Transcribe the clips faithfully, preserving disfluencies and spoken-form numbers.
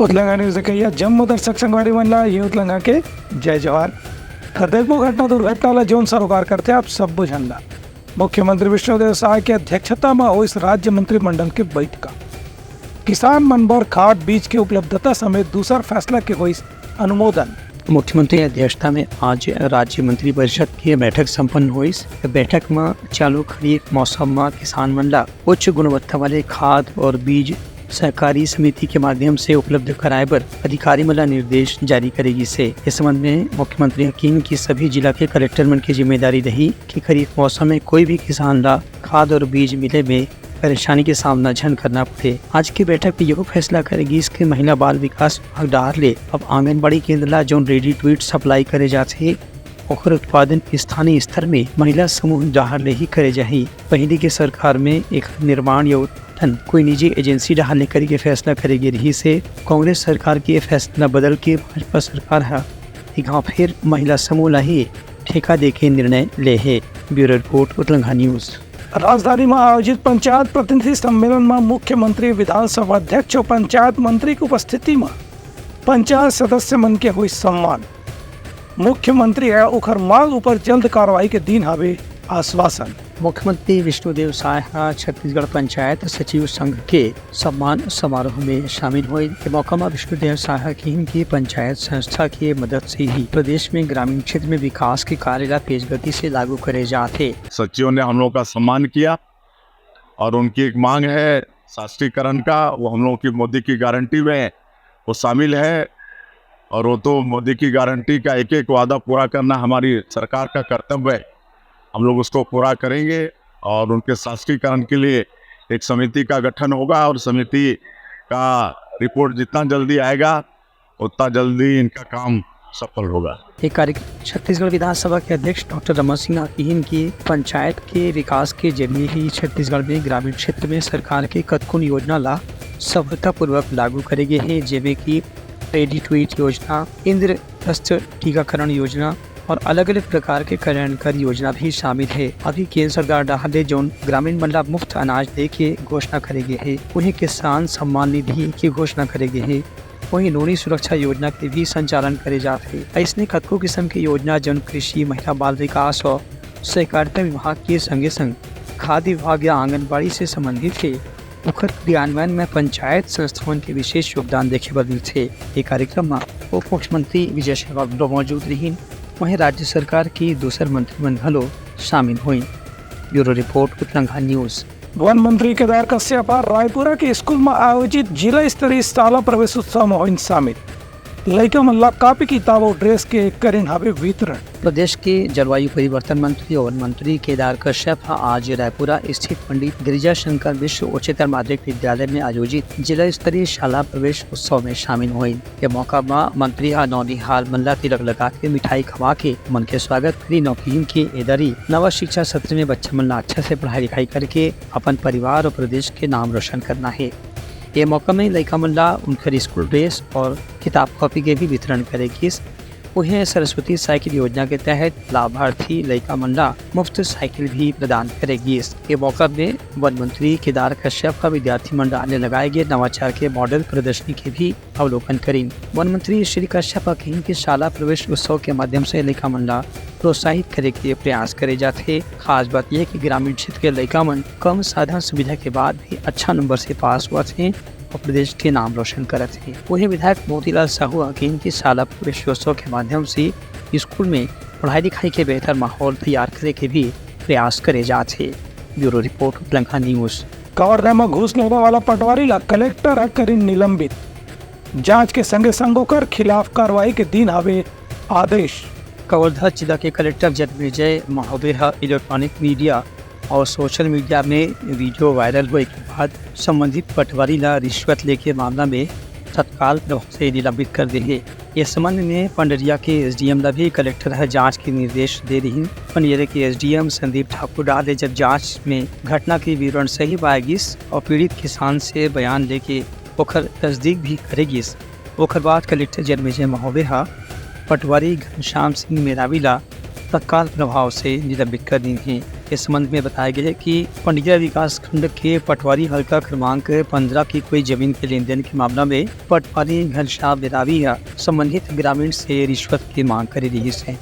उतलंगा news देखइया जम्मो दर्शक संगवारी मन ला ये उतलंगा के जय जोहार। त देखबो घटना दुर्घटना ला जौन सरोकार करथे आप सब्बो झन ला। मुख्यमंत्री विष्णुदेव साय के अध्यक्षता म होइस राज्य मंत्रिमंडल के बैठका। किसान मन बर खाद बीज के उपलब्धता समेत दूसर फैसला के होइस अनुमोदन। मुख्यमंत्री अध्यक्षता में आज राज्य मंत्री परिषद के बैठक संपन्न होइस। बैठक म चालू खरीफ मौसम म किसान मन ला उच्च गुणवत्ता वाले खाद और बीज सहकारी समिति के माध्यम से उपलब्ध कराए बर अधिकारी मन ला निर्देश जारी करे गिस हे। इस संबंध में मुख्यमंत्री ह किहिन कि सभी जिला के कलेक्टर मन के जिम्मेदारी रही कि खरीफ मौसम में कोई भी किसान ला खाद और बीज मिले में परेशानी के सामना झन करना पड़े। आज के बैठक में यहू फैसला करे गिस कि महिला बाल विकास विभाग डहार ले अब आंगनबाड़ी केंद्र ला जौन ready to eat supply करे जाथे, ओकर उत्पादन स्थानीय स्तर में महिला समूह डहार ले ही करे जाही। पहिली के सरकार में एकर निर्माण या उत्पादन कोई निजी एजेंसी डहार ले करे के फैसला करे गे रिहिस हे। कांग्रेस सरकार के ये फैसला बदल के भाजपा सरकार ह एक घाव फिर महिला समूह ला ही ठेका दे के निर्णय ले हे। ब्यूरो रिपोर्ट, उतलंघा न्यूज। राजधानी म आयोजित पंचायत प्रतिनिधि सम्मेलन म मुख्यमंत्री, विधानसभा अध्यक्ष अउ पंचायत मंत्री के उपस्थिति म पंचायत सदस्य मन के होइस सम्मान। मुख्यमंत्री ह ओखर मांग उपर जल्द कार्रवाई के दीन हावे आश्वासन। मुख्यमंत्री विष्णुदेव साय ह छत्तीसगढ़ पंचायत सचिव संघ के सम्मान समारोह में शामिल होइस। ये मौका म विष्णुदेव साय ह किहिन कि पंचायत संस्था के मदद से ही प्रदेश में ग्रामीण क्षेत्र में विकास के कार्य ला तेज गति से लागू करे जात हे। सचिव ने हम लोग का सम्मान किया और उनकी एक मांग है शासकीकरण का, वो हम लोगों की मोदी की गारंटी में वो शामिल है और वो तो मोदी की गारंटी का एक एक वादा पूरा करना हमारी सरकार का कर्तव्य है। हम लोग उसको पूरा करेंगे और उनके शासकीकरण के लिए एक समिति का गठन होगा और समिति का रिपोर्ट जितना जल्दी आएगा उतना जल्दी इनका काम सफल होगा। ये कार्यक्रम छत्तीसगढ़ विधानसभा के अध्यक्ष डॉक्टर रमन सिंह ह किहिन कि पंचायत के विकास के जरिए ही छत्तीसगढ़ में ग्रामीण क्षेत्र में सरकार के कतकोन योजना ला सफलतापूर्वक लागू करे गे हे, जेमे कि ready to eat योजना, इंद्रधनुष टीकाकरण योजना और अलग-अलग प्रकार के कल्याणकारी योजना भी शामिल हे। अभी केंद्र सरकार डहार ले जौन ग्रामीण मन ला मुफ्त अनाज दे के घोषणा करे गे हे, उहें किसान सम्मान निधि के घोषणा करे गे हे। वहीं नोनी सुरक्षा योजना के भी संचालन करे जात हे। अइसने कतको किसम के योजना जौन कृषि, महिला बाल विकास और सहकारिता विभाग के संगे संग खाद्य विभाग या आंगनबाड़ी से संबंधित हे, ओखर क्रियान्वयन में पंचायत संस्थावन के विशेष योगदान देखे बर मिलथे। ये कार्यक्रम म उप मुख्यमंत्री विजय शर्मा घलो मौजूद रहिन। वहीं राज्य सरकार के दूसर मंत्री मन घलो शामिल होइन। ब्यूरो रिपोर्ट, उतलंघा न्यूज। वन मंत्री केदार कश्यप ह रायपुरा के स्कूल म आयोजित जिला स्तरीय शाला प्रवेश उत्सव म होइन शामिल। लइका मन ला कापी किताब अउ ड्रेस के करिन हावे वितरण। प्रदेश के जलवायु परिवर्तन मंत्री अउ वन मंत्री केदार कश्यप ह आज रायपुरा स्थित पंडित गिरिजा शंकर मिश्र उच्चतर माध्यमिक विद्यालय में आयोजित जिला स्तरीय शाला प्रवेश उत्सव में शामिल होइन। ये मौका म मंत्री ह नौनिहाल मन ला तिलक लगा के मिठाई खवा के मन के स्वागत करिन अउ किहिन के ए दरी नवा शिक्षा सत्र में बच्चा मन ला अच्छा से पढ़ाई लिखाई करके अपन परिवार अउ प्रदेश के नाम रोशन करना हे। ये मौका में लइका मन ला उनकर स्कूल ड्रेस और किताब कॉपी के भी वितरण करे गिस। उहें सरस्वती साइकिल योजना के तहत लाभार्थी लइका मन ला मुफ्त साइकिल भी प्रदान करे गिस। ये मौका में वन मंत्री केदार कश्यप ह विद्यार्थी मन डहार ले लगाए गे नवाचार के मॉडल प्रदर्शनी के भी अवलोकन करिन। वन मंत्री श्री कश्यप ह कहिन कि शाला प्रवेश उत्सव के माध्यम से लइका मन ला प्रोत्साहित करे के प्रयास करे जाथे। खास बात यह कि ग्रामीण क्षेत्र के लइका मन कम साधन सुविधा के बाद भी अच्छा नंबर से पास होवत हे और प्रदेश के नाम रोशन करत हे। वहीं विधायक मोतीलाल साहू ह कहिन कि शाला प्रवेशोत्सव के माध्यम से स्कूल में पढ़ाई लिखाई के बेहतर माहौल तैयार करे के भी प्रयास करे जात हे। ब्यूरो रिपोर्ट, उतलंघा न्यूज। कवर्धा म घूस लेने वाला पटवारी ला कलेक्टर ह करिन निलंबित। जांच के संगे संग ओकर खिलाफ कार्रवाई के दीन हावे आदेश। कवर्धा जिला के कलेक्टर जन्मेजय महोदय ह इलेक्ट्रॉनिक मीडिया और सोशल मीडिया में वीडियो वायरल होए के बाद संबंधित पटवारी ला रिश्वत लेके मामला में तत्काल प्रभाव से निलंबित कर दे हे। ये संबंध में पंडरिया के एसडीएम ला भी कलेक्टर ह जांच के निर्देश दे रिहिन। पंडरिया के एसडीएम संदीप ठाकुर डहार ले जब जांच में घटना के विवरण सही पाए गिस और पीड़ित किसान से बयान लेके ओखर तस्दीक भी करे गिस। ओखर बाद कलेक्टर जन्मेजय महोदय ह पटवारी घनश्याम सिंह मेरावी ला तत्काल प्रभाव से निलंबित कर दीन हे। इस संबंध में बताया गया है कि पंडरिया विकास खंड के पटवारी हल्का क्रमांक पंद्रह की कोई जमीन के लेन देन के मामला में पटवारी घनश्याम बिरावी ह संबंधित ग्रामीण से रिश्वत की मांग करे रिहिस हे।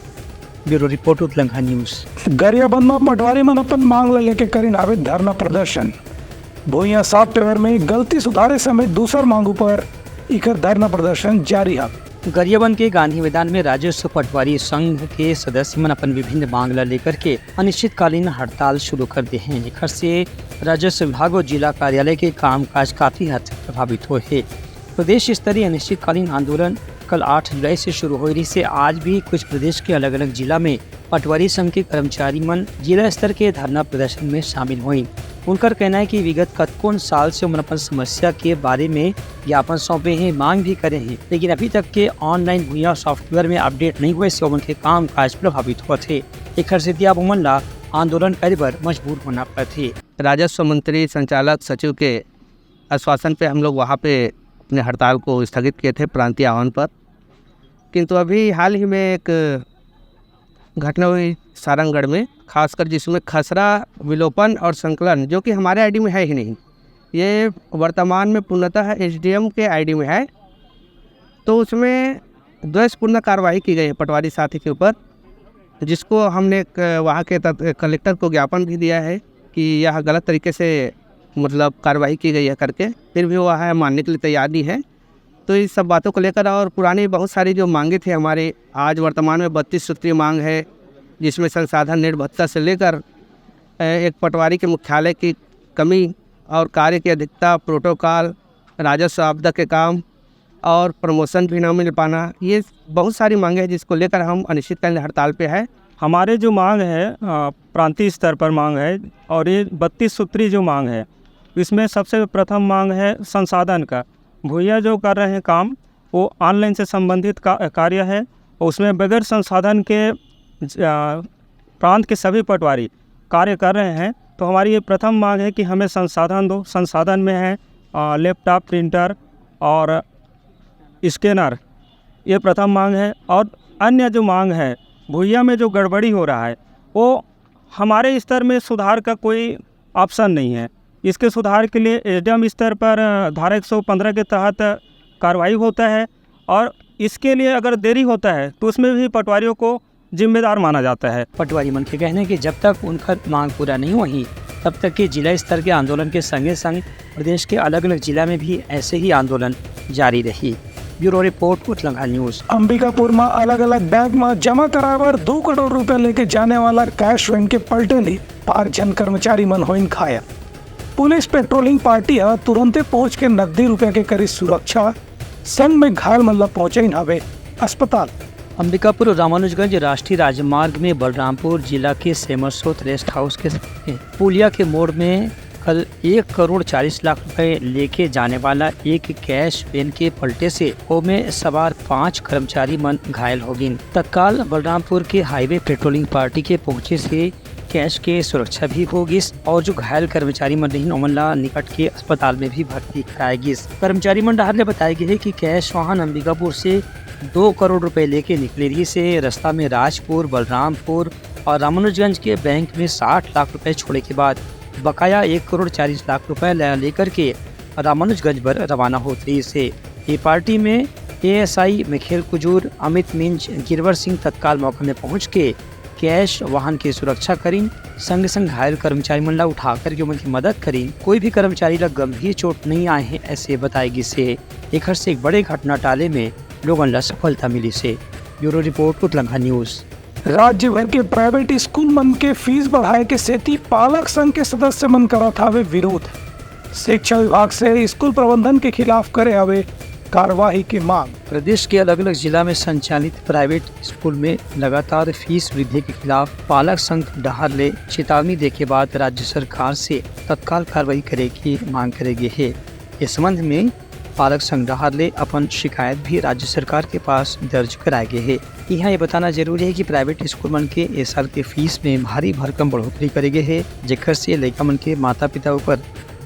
ब्यूरो रिपोर्ट, उतलंघा न्यूज। गरियाबंद म पटवारी मन अपन मांग ल लेके करिन हावे धरना प्रदर्शन। भुइयां सॉफ्टवेयर में गलती सुधारे समेत दूसर मांग ऊपर इकर धरना प्रदर्शन जारी हे। गरियाबंद के गांधी मैदान में राजस्व पटवारी संघ के सदस्य मन अपन विभिन्न मांग ल लेकर के अनिश्चितकालीन हड़ताल शुरू कर दे हे। एखर से राजस्व विभाग और जिला कार्यालय के कामकाज काफी हद तक प्रभावित होए हे। प्रदेश स्तरीय अनिश्चितकालीन आंदोलन कल आठ जुलाई से शुरू होए रिहिस हे। आज भी कुछ प्रदेश के अलग-अलग जिला में पटवारी संघ के कर्मचारी मन जिला स्तर के धरना प्रदर्शन में शामिल होइन। उनकर कहना हे कि विगत कतकोन साल से ओमन अपन समस्या के बारे में ज्ञापन सौंपे हे, मांग भी करे हे, लेकिन अभी तक के ऑनलाइन भुइयां सॉफ्टवेयर में अपडेट नइ होए से ओमन के कामकाज प्रभावित होत हे। एखर सेती अब ओमन ला आंदोलन करे बर मजबूर होना पड़त हे। राजस्व मंत्री संचालक सचिव के आश्वासन पे हम लोग वहाँ पे अपने हड़ताल को स्थगित किए थे प्रांतीय आह्वान पर, किंतु अभी हाल ही में एक घटना हुई सारंगढ़ में, खासकर जिसमें खसरा विलोपन और संकलन, जो कि हमारे आईडी में है ही नहीं, ये वर्तमान में पूर्णतः एसडीएम के आईडी में है। तो उसमें द्वेषपूर्ण कार्रवाई की गई है पटवारी साथी के ऊपर, जिसको हमने एक, वहाँ के तत-, कलेक्टर को ज्ञापन भी दिया है कि यह गलत तरीके से, मतलब, कार्रवाई की गई है करके, फिर भी वह मानने के लिए तैयार नहीं है। तो इस सब बातों को लेकर और पुरानी बहुत सारी जो मांगे थे हमारे, आज वर्तमान में बत्तीस सूत्रीय मांग है, जिसमें संसाधन निर्भरता से लेकर, अ, एक पटवारी के मुख्यालय की कमी और कार्य की अधिकता, प्रोटोकॉल, राजस्व आपदा के काम और प्रमोशन भी ना मिल पाना, ये बहुत सारी मांगे हैं जिसको लेकर हम अनिश्चितकालीन हड़ताल पे है। हमारे जो मांग है, अ, प्रांतीय स्तर पर मांग है और ये बत्तीस सूत्री जो मांग है, इसमें सबसे प्रथम मांग है संसाधन का। भुइयां जो कर रहे हैं काम, वो ऑनलाइन से संबंधित का, कार्य है। उसमें बगैर संसाधन के, अ, प्रांत के सभी पटवारी कार्य कर रहे हैं। तो हमारी ये प्रथम मांग है कि हमें संसाधन दो। संसाधन में है, अ, लैपटॉप, प्रिंटर और स्कैनर, ये प्रथम मांग है। और अन्य जो मांग है, भुइयां में जो गड़बड़ी हो रहा है, वो हमारे स्तर में सुधार का कोई ऑप्शन नहीं है। इसके सुधार के लिए एसडीएम स्तर पर, अ, धारा एक सौ पन्द्रह के तहत कार्रवाई होता है और इसके लिए अगर देरी होता है तो उसमें भी पटवारियों को जिम्मेदार माना जाता है। पटवारी मन के कहना हे कि जब तक उनकर मांग पूरा नहीं होही, तब तक के जिला स्तर के आंदोलन के संगे संग प्रदेश के अलग-अलग जिला में भी ऐसे ही आंदोलन जारी रही। ब्यूरो रिपोर्ट, उतलंघा न्यूज। अंबिकापुर म अलग-अलग बैंक म जमा कराए बर दो करोड़ रुपया लेके जाने वाला कैश वैन के पलटे ले पांच झन कर्मचारी मन होइन घायल। पुलिस पेट्रोलिंग पार्टी ह तुरंते पहुंच के नकदी रुपया के करिस सुरक्षा, संग में घायल मन ल पहुंचाइन हवे अस्पताल। अंबिकापुर रामानुजगंज राष्ट्रीय राजमार्ग में बलरामपुर जिला के सेमरसोत रेस्ट हाउस के सामने पुलिया के मोड़ में कल एक करोड़ चालीस लाख रुपए लेके जाने वाला एक कैश वैन के पलटे से ओमे सवार पांच कर्मचारी मन घायल हो गिन। तत्काल बलरामपुर के हाईवे पेट्रोलिंग पार्टी के पहुंचे से कैश के सुरक्षा भी हो गिस और जो घायल कर्मचारी मन रहिन, ओमन ला निकट के अस्पताल में भी भर्ती कराए गिस। कर्मचारी मन डहार ले बताए गे हे कि कैश वाहन अंबिकापुर से दो करोड़ रुपए लेके निकले रहिस हे। रास्ता में राजपुर, बलरामपुर और रामानुजगंज के बैंक में साठ लाख रुपए छोड़े के बाद बकाया एक करोड़ चालीस लाख रुपए ला लेकर के रामानुजगंज बर रवाना होत रहिस हे। ये पार्टी में एएसआई मिखेल कुजूर, अमित मिंज, गिरवर सिंह तत्काल मौका में पहुंच के कैश वाहन के सुरक्षा करिन, संग संग घायल कर्मचारी मन ला उठा करके ओमन की मदद करिन। कोई भी कर्मचारी ला गंभीर चोट नहीं आए हे, ऐसे बताए गिस हे। एखर से एक बड़े घटना टाले में लोगन ला सफलता मिलिस हे। ब्यूरो रिपोर्ट, उतलंघा न्यूज। राज्य भर के प्राइवेट स्कूल मन के फीस बढ़ाए के सेती पालक संघ के सदस्य मन करत हावे विरोध। शिक्षा विभाग से स्कूल प्रबंधन के खिलाफ करे हावे कार्रवाई के मांग। प्रदेश के अलग-अलग जिला में संचालित प्राइवेट स्कूल में लगातार फीस वृद्धि के खिलाफ पालक संघ डहार ले चेतावनी दे के बाद राज्य सरकार से तत्काल कार्रवाई करे की मांग करे गे हे। इस संबंध में पालक संघ डहार ले अपन शिकायत भी राज्य सरकार के पास दर्ज कराए गे हे। इहाँ ये बताना जरूरी हे कि प्राइवेट स्कूल मन के ए साल के फीस में भारी भरकम बढ़ोतरी करे गे हे, जेकर से लइका मन के माता-पिता ऊपर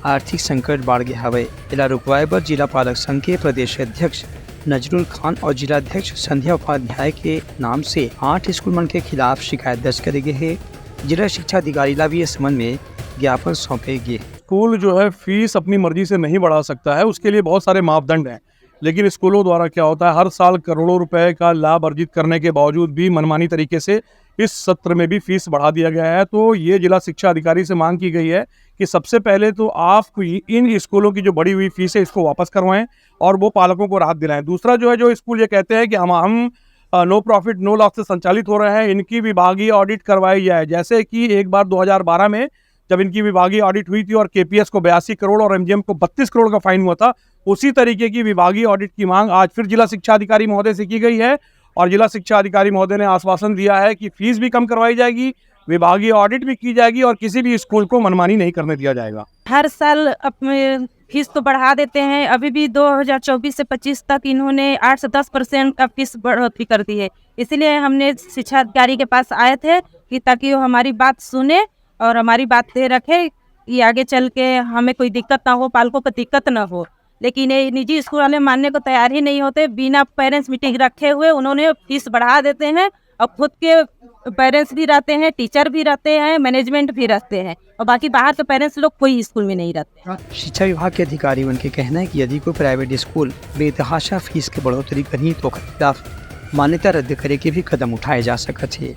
आर्थिक संकट बाढ़ गे हवय। एला रुकवाए बर जिला पालक संघ के प्रदेश अध्यक्ष नजरुल खान और जिला अध्यक्ष संध्या उपाध्याय के नाम से आठ स्कूल मन के खिलाफ शिकायत दर्ज करे गे हे। जिला शिक्षा अधिकारी ला भी इस संबंध में ज्ञापन सौंपे गे। स्कूल जो है फीस अपनी मर्जी से नहीं बढ़ा सकता है, उसके लिए बहुत सारे मापदंड हैं। लेकिन स्कूलों द्वारा क्या होता है, हर साल करोड़ों रुपए का लाभ अर्जित करने के बावजूद भी मनमानी तरीके से इस सत्र में भी फीस बढ़ा दिया गया है। तो ये जिला शिक्षा अधिकारी से मांग की गई है कि सबसे पहले तो आप इन स्कूलों की जो बढ़ी हुई फीस है, इसको वापस करवाएं और वो पालकों को राहत दिलाएं। दूसरा जो है, जो स्कूल ये कहते हैं कि हम हम नो प्रॉफिट नो लॉस से संचालित हो रहे हैं, इनकी विभागीय ऑडिट करवाई जाए। जैसे कि एक बार दो हज़ार बारह में जब इनकी विभागीय ऑडिट हुई थी और केपीएस को बयासी करोड़ और एमजीएम को बत्तीस करोड़ का फाइन हुआ था, उसी तरीके की विभागीय ऑडिट की मांग आज फिर जिला शिक्षा अधिकारी महोदय से की गई है। और जिला शिक्षा अधिकारी महोदय ने आश्वासन दिया है कि फीस भी कम करवाई जाएगी, विभागीय ऑडिट भी की जाएगी और किसी भी स्कूल को मनमानी नहीं करने दिया जाएगा। हर साल अपने फीस तो बढ़ा देते हैं। अभी भी दो हज़ार चौबीस से पच्चीस तक इन्होंने आठ से दस परसेंट का फीस बढ़ोतरी कर दी है। इसीलिए हमने शिक्षा अधिकारी के पास आए थे कि ताकि वो हमारी बात सुने और हमारी बात दे रखे कि आगे चल के हमें कोई दिक्कत ना हो, पालकों को दिक्कत ना हो। लेकिन ये निजी स्कूल वाले मानने को तैयार ही नहीं होते। बिना पेरेंट्स मीटिंग रखे हुए उन्होंने फीस बढ़ा देते हैं और खुद के पेरेंट्स भी रहते हैं, टीचर भी रहते हैं, मैनेजमेंट भी रहते हैं और बाकी बाहर के पेरेंट्स लोग कोई स्कूल में नहीं रहते। शिक्षा विभाग के अधिकारी मन के कहना है कि यदि कोई प्राइवेट स्कूल बेतहाशा फीस के बढ़ोतरी करही तो ओकर खिलाफ मान्यता रद्द करे के भी कदम उठाए जा सकत हे।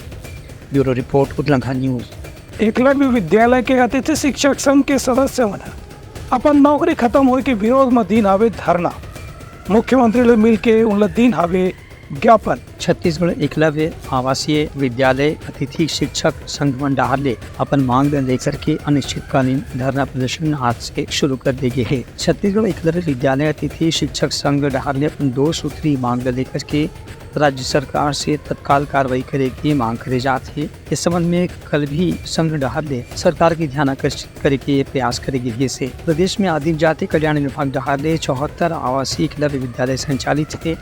ब्यूरो रिपोर्ट, उदलंघा न्यूज। एकलव्य विद्यालय के अतिथि शिक्षक संघ के सदस्य मन ह अपन नौकरी खत्म होए के विरोध म दीन हावे धरना। मुख्यमंत्री ले मिलके उनला दीन हावे ज्ञापन। छत्तीसगढ़ एकलव्य आवासीय विद्यालय अतिथि शिक्षक संघ मन डहार ले अपन मांग ल लेकर के अनिश्चितकालीन धरना प्रदर्शन आज से शुरू कर दे गे हे। छत्तीसगढ़ एकलव्य विद्यालय अतिथि शिक्षक संघ डहार ले अपन दो सूत्री मांग ल लेकर के राज्य सरकार से तत्काल कार्रवाई करे के मांग करे जात हे। इस संबंध में कल भी संघ डहार ले सरकार के ध्यान आकर्षित करे के प्रयास करे गे हे। प्रदेश में आदिम जाति कल्याण विभाग डहार ले चौहत्तर आवासीय एकलव्य विद्यालय संचालित हे।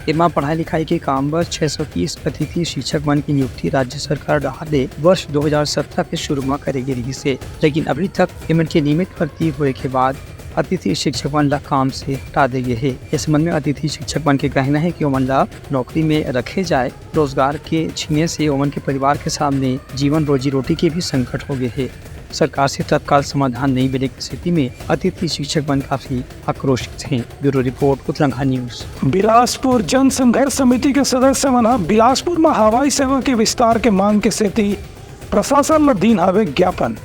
एमा पढ़ाई लिखाई के काम बर छह सौ तीस अतिथि शिक्षक मन की नियुक्ति राज्य सरकार डहार ले वर्ष दो हज़ार सत्रह के शुरू म करे गे रिहिस हे, लेकिन अभी तक एमन के नियमित भर्ती होए के बाद अतिथि शिक्षक मन ला काम से हटा दे गे हे। इस संबंध में अतिथि शिक्षक मन के कहना है कि ओमन ला नौकरी में रखे जाए, रोजगार के छीने से ओमन के परिवार के सामने जीवन रोजी रोटी के भी संकट हो गे हे। सरकार से तत्काल समाधान नहीं मिले की स्थिति में अतिथि शिक्षक मन काफी आक्रोशित हैं। ब्यूरो रिपोर्ट, उतलंघा न्यूज। बिलासपुर जन संघर्ष समिति के सदस्य मन ह बिलासपुर म हवाई सेवा के विस्तार के मांग के सेती प्रशासन ल दीन हावे ज्ञापन।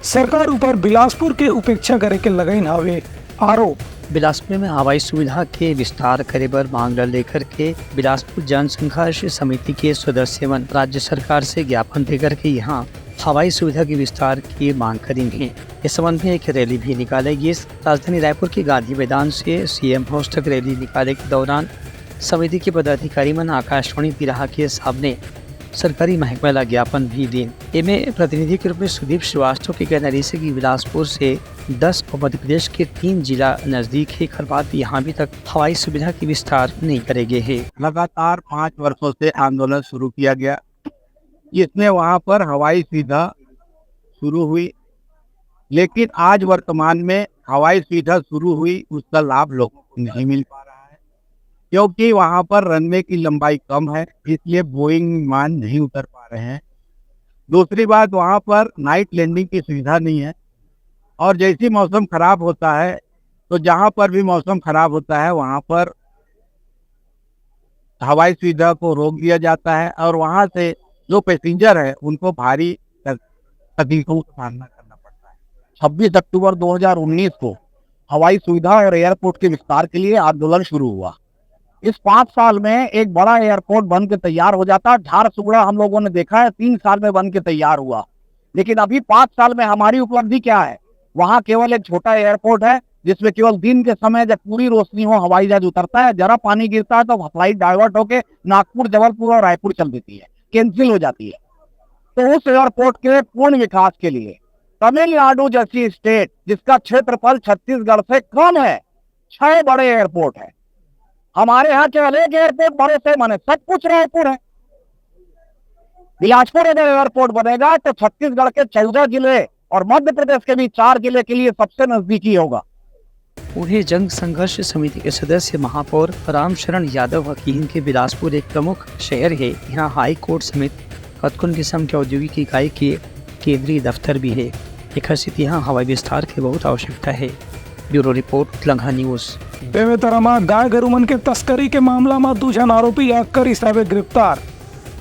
सरकार ऊपर बिलासपुर के उपेक्षा करे के लगाइन हावे आरोप। बिलासपुर में हवाई सुविधा के विस्तार करे बर मांग ल लेकर के बिलासपुर जन संघर्ष समिति के सदस्य मन राज्य सरकार से ज्ञापन देकर के यहाँ हवाई सुविधा के विस्तार की मांग करिन हे। इस संबंध में एक रैली भी निकाले गिस। राजधानी रायपुर के गांधी मैदान से सीएम हाउस तक रैली निकाले के दौरान समिति के पदाधिकारी मन आकाशवाणी बिरहा के सामने सरकारी महकमा ला ज्ञापन भी दीन। एमे प्रतिनिधि के रूप में सुदीप श्रीवास्तव के कहना रहिस हे कि बिलासपुर से दस और मध्य प्रदेश के तीन जिला नजदीक हे, एकर बाद भी यहाँ अभी तक हवाई सुविधा के विस्तार नहीं करे गे हे। लगातार पाँच वर्षों से आंदोलन शुरू किया गया, जिसमें वहां पर हवाई सुविधा शुरू हुई, लेकिन आज वर्तमान में हवाई सुविधा शुरू हुई, उसका लाभ लोगों को नहीं मिल पा रहा है, क्योंकि वहां पर रनवे की लंबाई कम है, इसलिए बोइंग विमान नहीं उतर पा रहे हैं। दूसरी बात, वहां पर नाइट लैंडिंग की सुविधा नहीं है और जैसी मौसम खराब होता है, तो जहां पर भी मौसम खराब होता है, वहां पर हवाई सुविधा को रोक दिया जाता है और वहां से जो पैसेंजर है, उनको भारी तक-, तकलीफों का सामना करना पड़ता है। छब्बीस अक्टूबर दो हज़ार उन्नीस को हवाई सुविधा और एयरपोर्ट के विस्तार के लिए आंदोलन शुरू हुआ। इस पाँच साल में एक बड़ा एयरपोर्ट बन के तैयार हो जाता। झारसुगुड़ा हम लोगों ने देखा है, तीन साल में बन के तैयार हुआ, लेकिन अभी पाँच साल में हमारी उपलब्धि क्या है? वहां केवल एक छोटा एयरपोर्ट है, जिसमें केवल दिन के समय जब पूरी रोशनी हो, हवाई जहाज उतरता है, जरा पानी गिरता है तो फ्लाइट डाइवर्ट होके नागपुर, जबलपुर और रायपुर चल देती है, कैंसिल हो जाती है। तो उस एयरपोर्ट के पूर्ण विकास के लिए तमिलनाडु जैसी स्टेट, जिसका क्षेत्रफल छत्तीसगढ़ से कम है, छह बड़े एयरपोर्ट है। हमारे यहाँ केवल एक एयरपोर्ट बड़े से, माने सब कुछ रायपुर है। बिलासपुर अगर एयरपोर्ट बनेगा तो छत्तीसगढ़ के चौदह जिले और मध्य प्रदेश के भी चार जिले के लिए सबसे नजदीकी होगा। उन्हें जन संघर्ष समिति के सदस्य महापौर रामशरण यादव ह किहिन के बिलासपुर एक प्रमुख शहर हे, यहाँ हाई कोर्ट समेत कतकोन किसम के औद्योगिक इकाई के केंद्रीय दफ्तर भी हे। एखर सेती इहाँ हवाई विस्तार के बहुत आवश्यकता हे। ब्यूरो रिपोर्ट, उतलंघा न्यूज। बेमेतरा म गाय गरु मन के तस्करी के मामला म दू झन आरोपी आकरी सावे गिरफ्तार।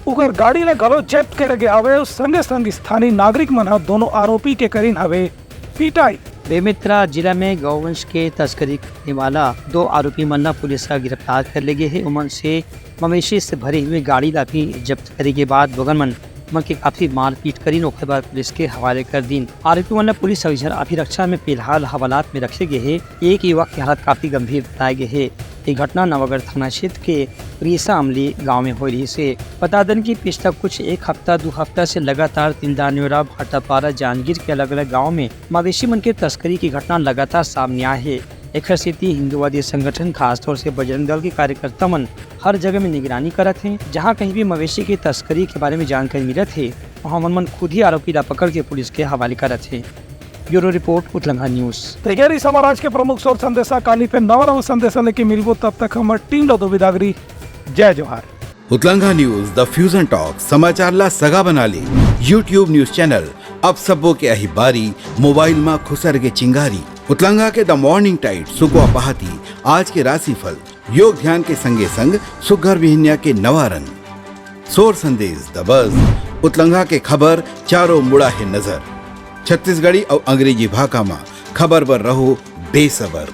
उकर गाड़ी ल घलो जब्त करे गे हावय अउ संगे संग स्थानीय नागरिक मन ह दोनों आरोपी के करिन हवे पिटाई। बेमेतरा जिला में गौवंश के तस्करी करने वाला दो आरोपी मन ला पुलिस ह गिरफ्तार कर ले गे हे। उमन से मवेशी से भरी हुई गाड़ी ला भी जब्त करे के बाद दोगन मन मन के काफी मारपीट करिन, ओकर बाद पुलिस के हवाले कर दीन। आरोपी मन ला पुलिस अभिरक्षा में फिलहाल हवालात में रखे गे हे। एक युवक के हालत काफी गंभीर बताए गे हे। ये घटना नवागढ़ थाना क्षेत्र के रेसा अमली गांव में होय रहिस हे। बता देन कि पिछला कुछ एक हफ्ता, दू हफ्ता से लगातार तिल्दा, नेवरा, भाटापारा, जांजगीर के अलग-अलग गांव में मवेशी मन के तस्करी की घटना लगातार सामने आए हे। एखर सेती हिंदूवादी संगठन, खासतौर से बजरंग दल के कार्यकर्ता मन हर जगह में निगरानी करत हें। जहां कहीं भी मवेशी की तस्करी के बारे में जानकारी मिलत हे, वहां मन, मन खुद ही आरोपी ला पकड़ के पुलिस के हवाले करत हें। ब्यूरो रिपोर्ट, उतलंघा न्यूज। तैयारी समाराज के प्रमुख सोर संदेशा। काली पे नवा नवा संदेशा लेके मिलबो, तब तक हमर टीम ला दो बिदागरी। जय जोहार। उतलंघा न्यूज, द फ्यूजन टॉक, समाचार ला सगा बना ले। YouTube न्यूज चैनल, अब सबो के अही बारी, मोबाइल मा खुसर के चिंगारी। उतलंघा के द मॉर्निंग टाइड, सुकवा पहाती, आज के राशिफल, योग ध्यान के संगे संग सुग्घर बिहनिया के नवा रंग। सोर संदेश, द बज, उतलंघा के खबर, चारों मुड़ा हे नजर। छत्तीसगढ़ी अउ अंग्रेजी भाखा मा खबर बर रहो बेसबर।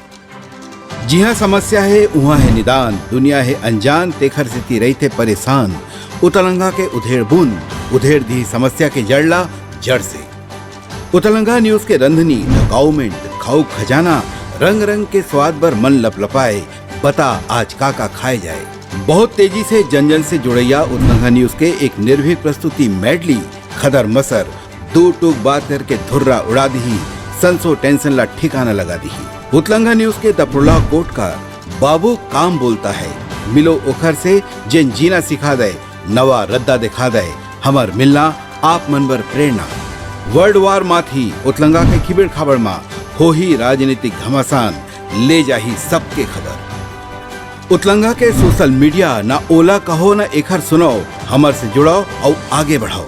जिहाँ समस्या हे, उहाँ हे निदान, दुनिया हे अनजान, तेखर सेती रहिथे परेशान। उतलंघा के उधेड़ बुन, उधेड़ दिही समस्या के जड़ ला, जड़ से। उतलंघा न्यूज के रंधनी, द गाउमेंट, खाऊ खजाना, रंग रंग के स्वाद बर मन लपलपाए, बता आज का का खाए जाए। बहुत तेजी से जन जन से जुड़ैया उतलंघा न्यूज के एक निर्भीक प्रस्तुति मेडली, खदर मसर, दू टूक बात करके धुर्रा उड़ा दिही, संसो टेंशन ला ठिकाना लगा दिही। उतलंघा न्यूज के द प्रोलॉग कोटकार, बाबू काम बोलता है, मिलो ओखर से जेन जीना सिखा दे, नवा रद्दा दिखा दे, हमर मिलना आप मन बर प्रेरणा। वर्ल्ड वार माथी उतलंघा के खिबेड़ खाबड़ मा होही राजनीतिक घमासान, ले जाही सबके खबर। उतलंघा के सोशल मीडिया, ना ओला कहो ना एखर सुनाओ, हमर से जुड़ाओ अउ आगे बढ़ाओ।